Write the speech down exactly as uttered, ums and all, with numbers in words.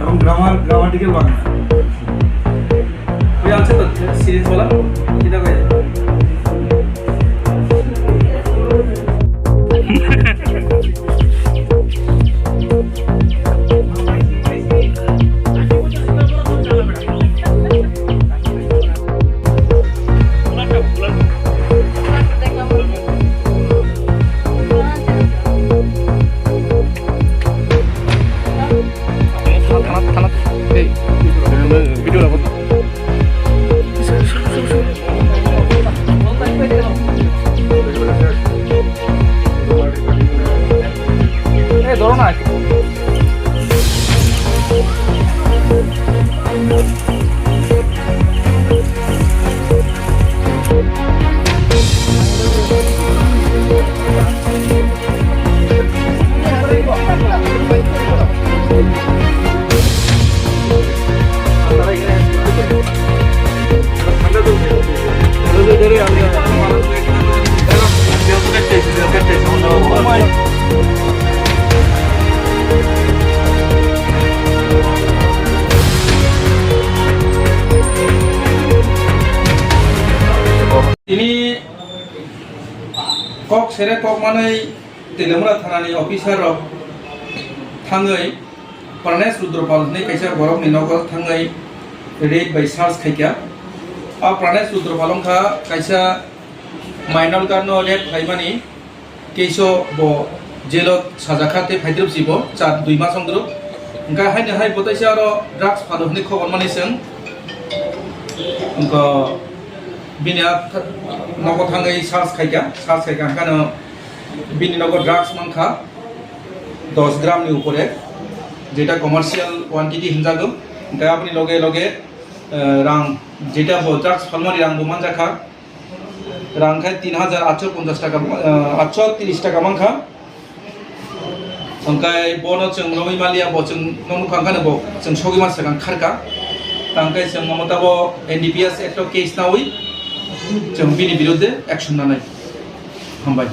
এবং grammar, grammatical Bangla. ওই আছে তো সিরিজ বলা, এটা কই? Thana, thana, thana. Hey, video lago. Hey, doro na. Tini kok sere kok manwi Teliamura thanani officer rok thangwi Pranesh Rudropal hwnwi kaisa borokni nogo thangwi raid bai search khaikha. A Pranesh Rudropal wngkha kaisa minor girl no rape khlaimani case o bo jail o sajakha tei phaidrupsi bo char dui mas wngdrop. Hwnkhe haino hai bo teisa aro drugs phano hwnwi khobor mani chwng. Wngkha bini a th-, nogo thangwi search khaikha, search khaikha hwnkhe no bini nogo drugs mankha dos gram ni upore, jeta commercial quantity hinjago. Hwnkhe aboni loge loge, eh, rang, jeta bo drugs phalmani rang bo manjakha, rang khe tin hajar atso ponchas taka, eh, atso tris taka mankha. Hwnkhe bono chwng romwi maliya, bo chwng no nukha, hwnkhe bo chwng sogwi ma swkang kharkha. Tangkhe chwng mamata bo N D P S Act o case nawi chwng bini biruddhe action nanai. Hambai.